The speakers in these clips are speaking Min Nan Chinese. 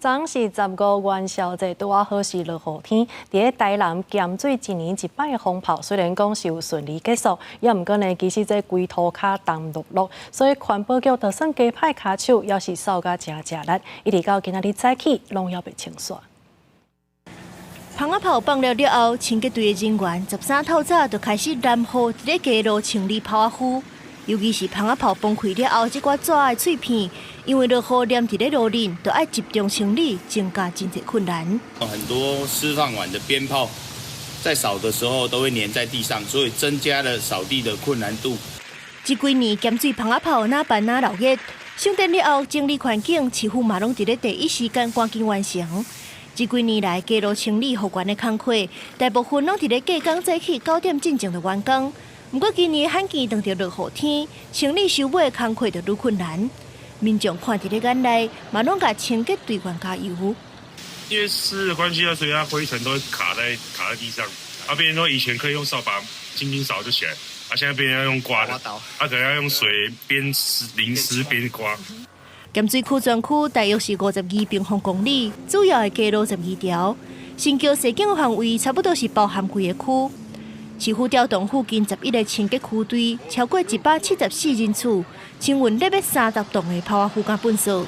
昨是15元宵節，拄仔好是落雨天。佇咧台南鹹水一年一擺的風炮，雖然講是有順利結束，也毋過呢，其實這規塗跤重漉漉，所以環保局就算加派跤手，也是掃甲誠食力，一直到今仔日早起，攏猶未清煞。蜂仔炮放了了後，清潔隊的人員13透早就開始攔雨佇咧街路清理炮仔灰，尤其是蜂仔炮崩開了後，這寡紙的碎片，因為落雨黏佇咧路面，就愛集中清理，增加真濟困難。很多釋放完的鞭炮，在掃的時候都會黏在地上，所以增加了掃地的困難度。這幾年鹹水蜂仔炮哪辦哪鬧熱，省電了後整理環境，市府嘛攏佇咧第一時間趕緊完成。這幾年來，街路清理復原的工課，大部分攏佇咧隔工早起9點進前就完工。毋過今年罕見碰著落雨天，清理收尾的工課就愈困難。民眾看佇咧眼內，嘛攏共清潔隊員加油。因為濕的關係啊，所以它灰塵都會卡在地上。啊，變成說以前可以用掃把輕輕掃就起來，啊，現在變成要用刮的，啊，可能要用水邊濕淋濕邊刮。鹹水區全區大約是52平方公里，主要的街路12條，新橋賒景範圍差不多是包含規個區。市府調動附近11個清潔區隊，超過174人次，清運約30棟的炮仔灰佮糞掃。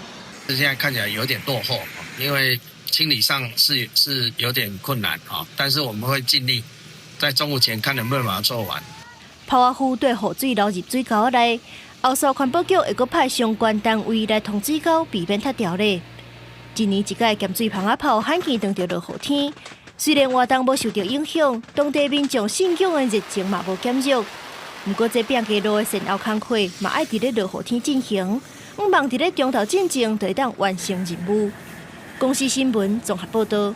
現在看起來有點落後，因為清理上是有點困難啊，但是我們會盡力在中午前看能不能把它做完。炮仔灰對雨水流入水溝內。後續環保局會閣派相關單位來通水溝，避免塌掉咧。一年一屆鹹水蜂仔炮罕見碰著落雨天，雖然活動無受著影響，當地民眾信仰的熱情嘛無減弱。毋過這拚街路的善後工課嘛愛佇咧落雨天進行，向望佇咧中晝進前就會當完成任務。公視新聞綜合報導。